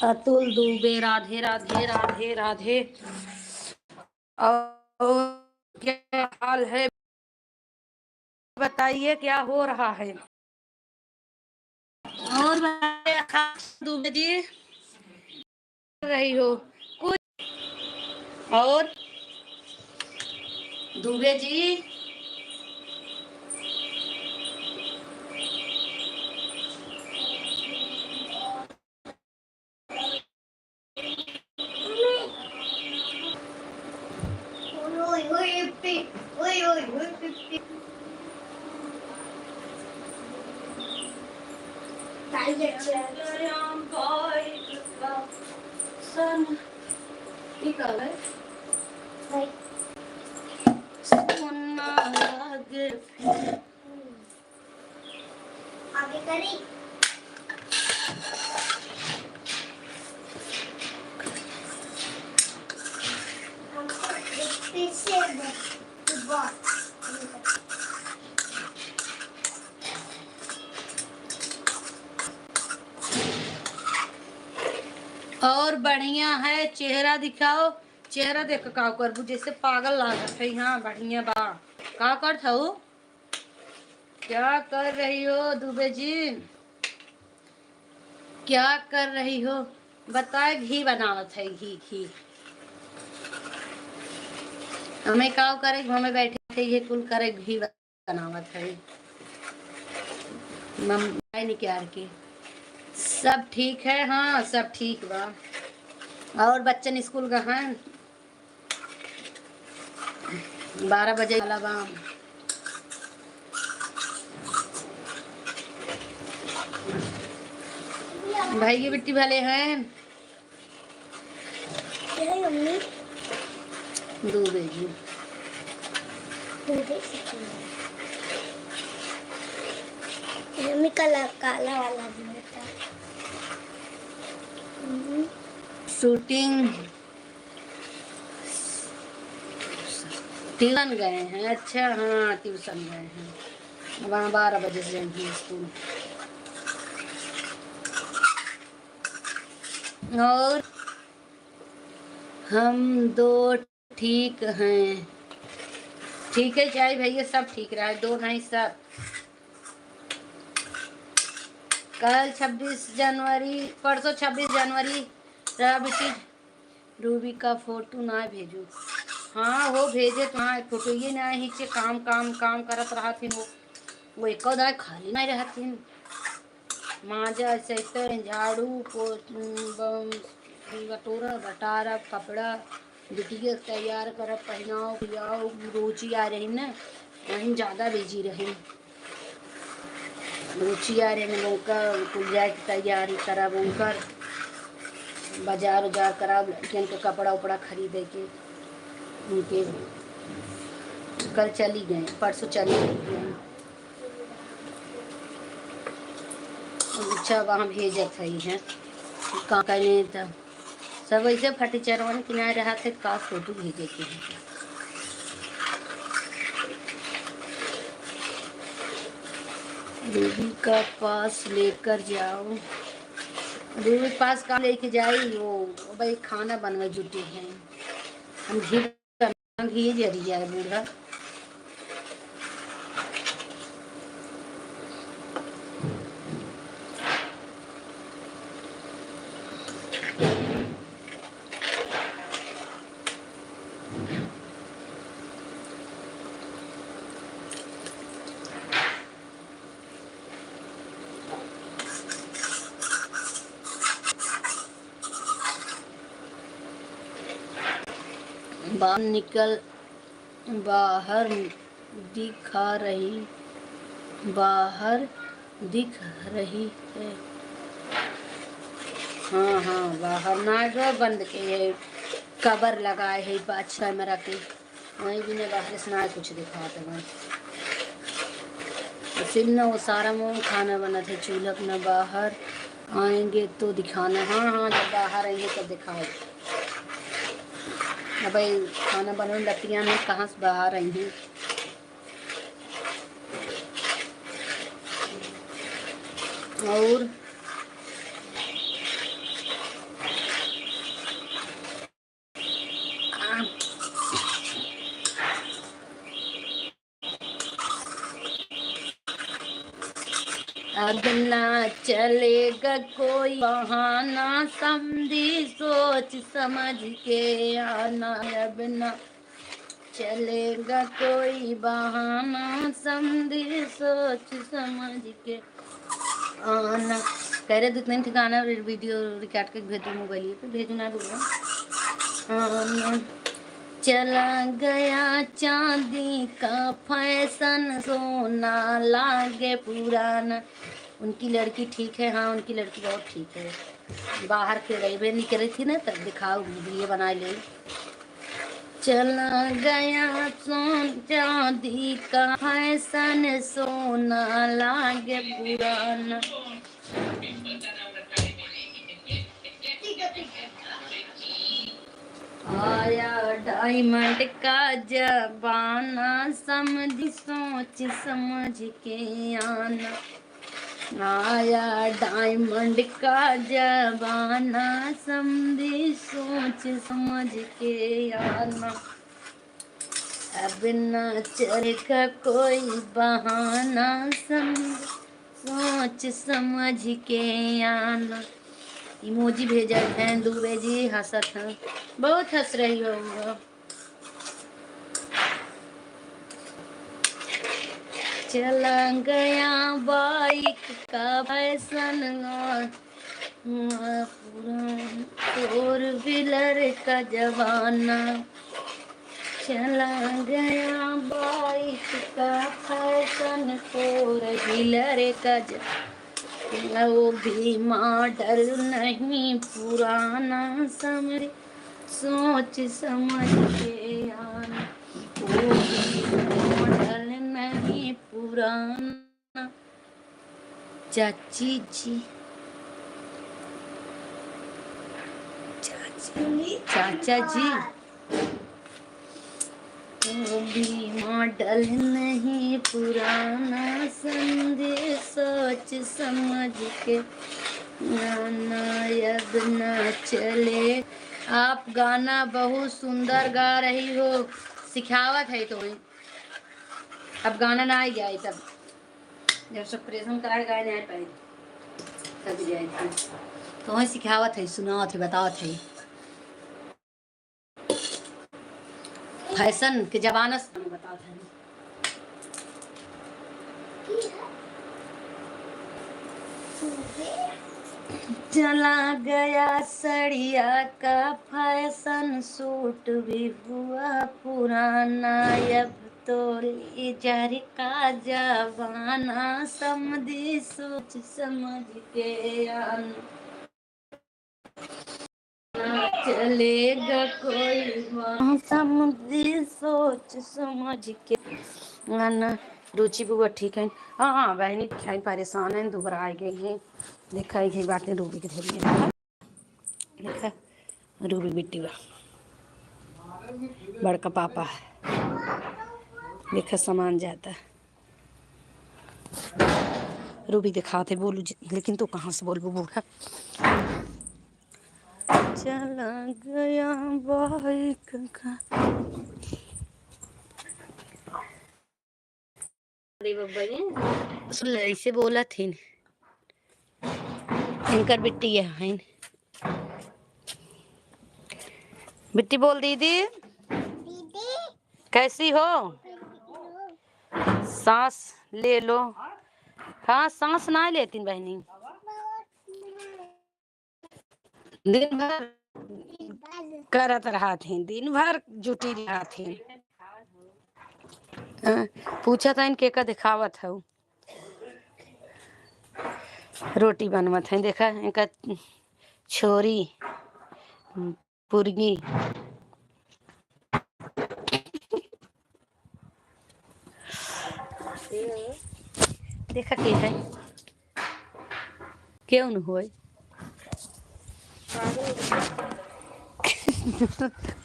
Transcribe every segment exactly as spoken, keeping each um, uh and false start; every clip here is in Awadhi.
अतुल दुबे, राधे राधे, राधे राधे। और क्या हाल है, बताइए, क्या हो रहा है? और बताइए, आकाश दुबे जी, कर रही हो कुछ? और दुबे जी, आगे करी। हमको एक पीछे दे, बस। और बढ़िया है, चेहरा दिखाओ। चेहरा देख के का करबू, जैसे पागल लागत है। हाँ, बढ़िया बा। का करत हऊ? क्या कर रही हो दुबे जी, क्या कर रही हो? बताए, घी बनावत है, घी, घी। हमें का करे, हमें बैठे थे, ये कुल करे, घी बनावत है। मम-, निकाल के। सब ठीक है? हाँ, सब ठीक बा। और बच्चन स्कूल गए हैं? बारह बजे वाला बा। भाई की बिट्टी भले हैं। क्या है मम्मी? दो भेजी। दो भेजी। मम्मी काला, काला वाला भी होता है। हम्म। Shooting। Tuition गए हैं। अच्छा, हाँ, tuition गए हैं। अब वहाँ बारह बजे से जाएंगे स्कूल। और हम दो ठीक हैं। ठीक है, चाहे भैया सब ठीक रहे, दो नहीं सब। कल छब्बीस जनवरी, परसों छब्बीस जनवरी रहा बेटी। रूबी का फोटो ना भेजू। हाँ हो, भेजे तो हाँ, फोटो ये ना हिचे काम, काम, काम करत रहत हिन। वो, वो एको दाए खाली नहीं रहत हिन। माजा, सैतन, झाड़ू, पो-, बम-, बटोरा, बटारा, कपड़ा, बिटिया के तैयार करब, पहिनाओ, खियाओ, रोची आ रही न, वहीं ज्यादा busy रही। रुचिया रे में उनका कुल जाए के तैयारी करब, उनकर बाजार उजार करब, लड़कियन के कपड़ा उपड़ा खरीदे के, उनके कल चली गए, परसों चली गए। अच्छा, अब हम भेजत हई हैं, का करें तब। सब ऐसे फटीचरवन किनारे रहत है, का फोटो भेजे के है? रूबी का पास लेकर जाओ। रूबी पास का लेके जाई? वो भाई खाना बनवे जुटे हैं। हम घी, घी जरी जाए बूढ़ा। बाहर निकल, बाहर दिखा रही, बाहर दिख रही है। हाँ, हाँ, बाहर ना जो बंद के है, cover लगाए है पाछ camera के। वहीं भी ना बाहर से ना कुछ दिखात बा। सिम ना वो सारा में खाना बनत है, चूल्हा अपना बाहर आएंगे तो दिखाना। हाँ, हाँ, जब बाहर आएंगे तब दिखाए। अब भाई खाना बनवे लतिया में कहाँ से बाहर आई हैं। और अब ना चलेगा कोई बहाना, समधी सोच समझ के आना। अब ना चलेगा कोई बहाना, समधी सोच समझ के आना। कह रहे दो तीन ठिकाना वीडियो रिकॉर्ड करके भेजो मोबाइल पे, भेजना दूंगा। आना। चला गया चांदी का फैशन, सोना लागे पुराना। उनकी लड़की ठीक है? हाँ, उनकी लड़की बहुत ठीक है। बाहर के रही निकली थी ना, तब दिखाओ, वीडियो बना ले। चला गया सोन चांदी का फैशन, सोना लागे पुराना। आया डायमंड का जमाना, समधी सोच समझ के आना। आया डायमंड का जमाना, समधी सोच समझ के आना। अब ना चलेगा कोई बहाना, समधी सोच समझ के आना। इमोजी भेजत हैं दुबे जी, हंसत हैं, बहुत हंस रही हो। चला गया बाइक का फैशन, पुराना फोर व्हीलर का जमाना। चला गया बाइक का फैशन, फोर व्हीलर का ज-, वो भी मॉडल नहीं पुराना, समझ सोच समझ के आना। वो भी मॉडल नहीं पुराना। चाची जी, चाची, चाचा जी, वो भी मॉडल नहीं पुराना, समधी सोच समझ के आना। अब ना चले। आप गाना बहुत सुंदर गा रही हो, सिखावत है तो। अब गाना ना आई जाए तब। जब सब ऑपरेशन कराए गाए नहीं पाए, तब जाए थे। तो वही सिखावत है, सुनावत है, बतावत है। फैशन के जमाना से बतावत है। चला गया सड़िया का फैशन, सूट भी हुआ पुराना। अब तो लेजर का जमाना, समधी सोच समझ के आना। ना चलेगा कोई बहाना, समधी सोच समझ के आना। रुचि बुआ ठीक है? हाँ, हाँ, बहनी ठीक है, परेशान है, दुबरा आ गई है। देखा, ये बातें रूबी के धरी है। देखा, रूबी बिट्टी बा, बड़का पापा है। देखा, सामान जाता। रूबी दिखाते, बोलू जी, लेकिन तू कहाँ से बोलबू बूढ़ा? चला गया बाइक का। अरे बब्बा जी। सुन ले, ऐसे बोला थी। इनकर बिट्टी है, है। बिट्टी बोल, दीदी। दीदी। कैसी हो? कैसी हो? सांस ले लो। हाँ, सांस ना लेती बहनी। बहुत दिन भर करत रहत हैं, दिन भर जुटी रहत हैं। हाँ, पूछत हैं, के का दिखावत हऊ? रोटी बनवत हैं, देखा, इनका छोरी, पुरगी। देखा के है, केहू न होय।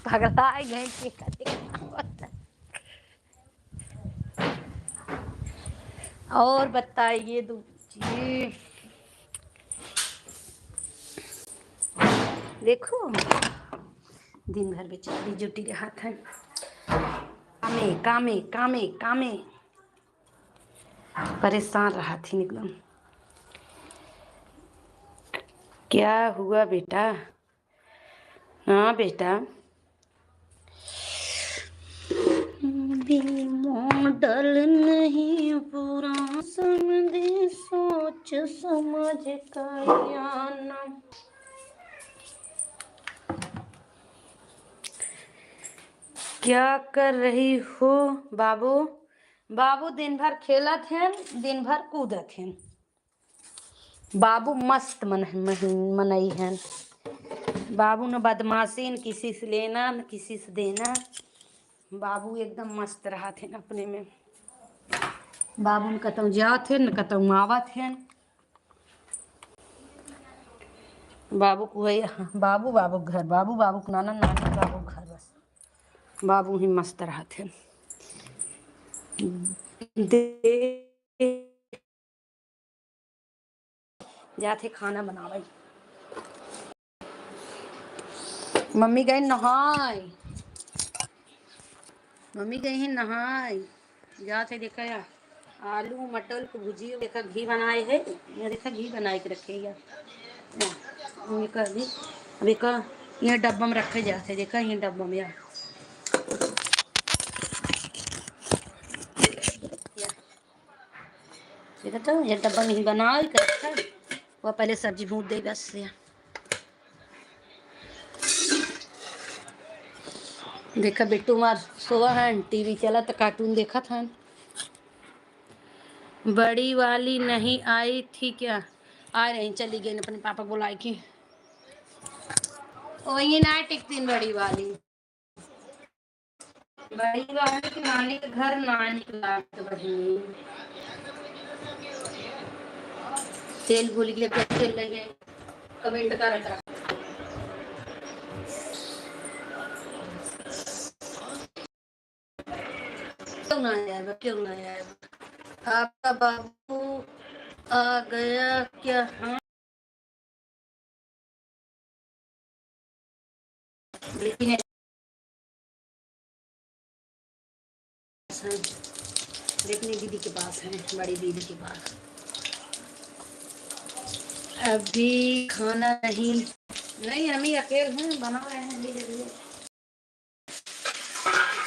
पगला गए के कते। और बताइए दू जी, देखो, दिन भर बेचारी जुटी रहत है, कामे, कामे, कामे, कामे। परेशान रहत ही एकदम। क्या हुआ बेटा? हाँ बेटा। अभी मॉडल नहीं पूरा समझे, सोच समझ का ज्ञान। क्या कर रही हो बाबू? बाबू दिन भर खेलत हन, दिन भर कूदत हन। बाबू मस्त मन-, मन-, मनई हन। बाबू न बदमाशी, न किसी से लेना, न किसी से देना। बाबू एकदम मस्त रहत हन अपने में। बाबू न कतहूँ जात हन, न कतहूँ आवत हन। बाबू को है, बाबू, बाबू घर, बाबू, बाबू को नाना, नाना, बाबू घर बस। बाबू ही मस्त रहत हन। दे जात है खाना बनावे। मम्मी गई नहाए, मम्मी गई है नहाए। जात है देखा या आलू मटर को भुजी, देखा घी बनाए है, या देखा घी बनाए के रखे या, या, ये कर दी। अब एक ये डब्बा में रखे जात है, देखा ये डब्बा में या। देखा तो ये डब्बा में ही बनाए के रखा, वो पहले सब्जी भून दे बस या। देखा बिट्टू मार सोवा हन, टीवी चला त कार्टून देखत हन। बड़ी वाली नहीं आई थी क्या? आ रही, चली गई अपने पापा को बुलाए के। वही ना टिकतीन बड़ी वाली। बड़ी वाली के नानी के घर नानी के लाग बहिनी। तेल भूल गया, क्या तेल लगे? कमेंट कर रहा। क्यों ना आया बा, क्यों ना आया बा? आपका बाबू आ गया क्या? हाँ। लेकिन लेकिन दीदी के पास है, बड़ी दीदी के पास। अभी खाना नहीं, नहीं, हम ही अकेले हैं, बना रहे हैं धीरे धीरे।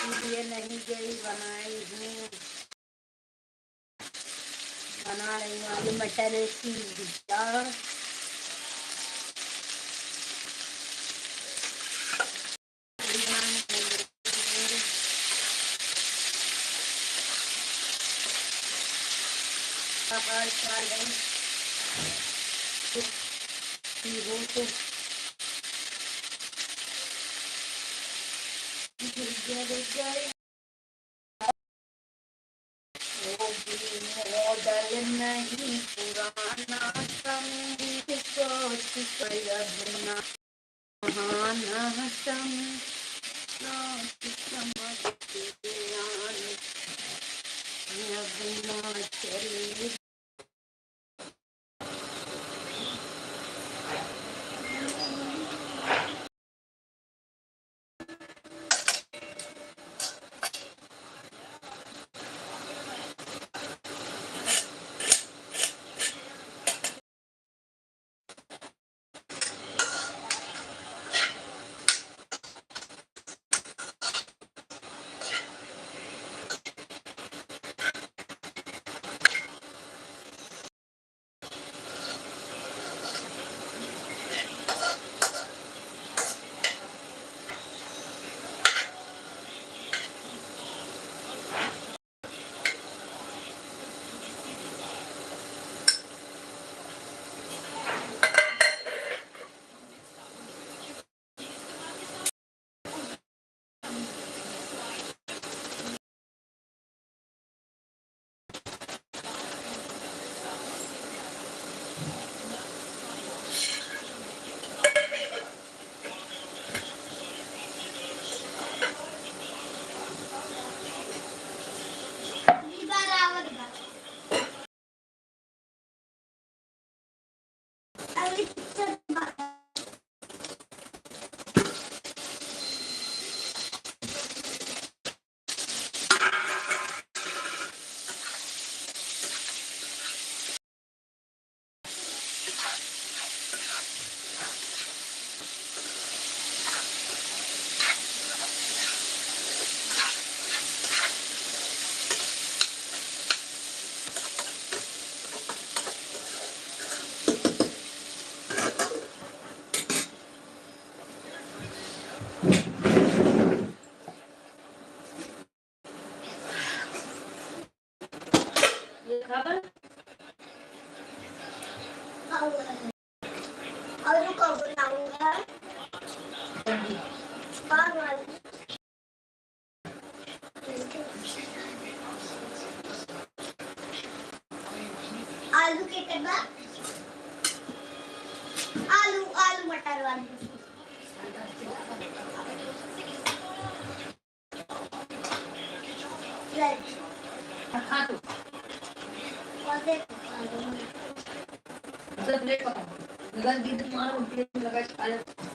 इसलिए नहीं गई, बनाई हूँ। बना रही हूँ आलू मटर की दाल। का बा? और कौन बनाऊंगा? कौन वाली? आलू के करबा? आलू, आलू मटर वाली। हाँ तो। मतलब, ले पका। अगर गिद्ध मारो, उनके लगा के खा ले।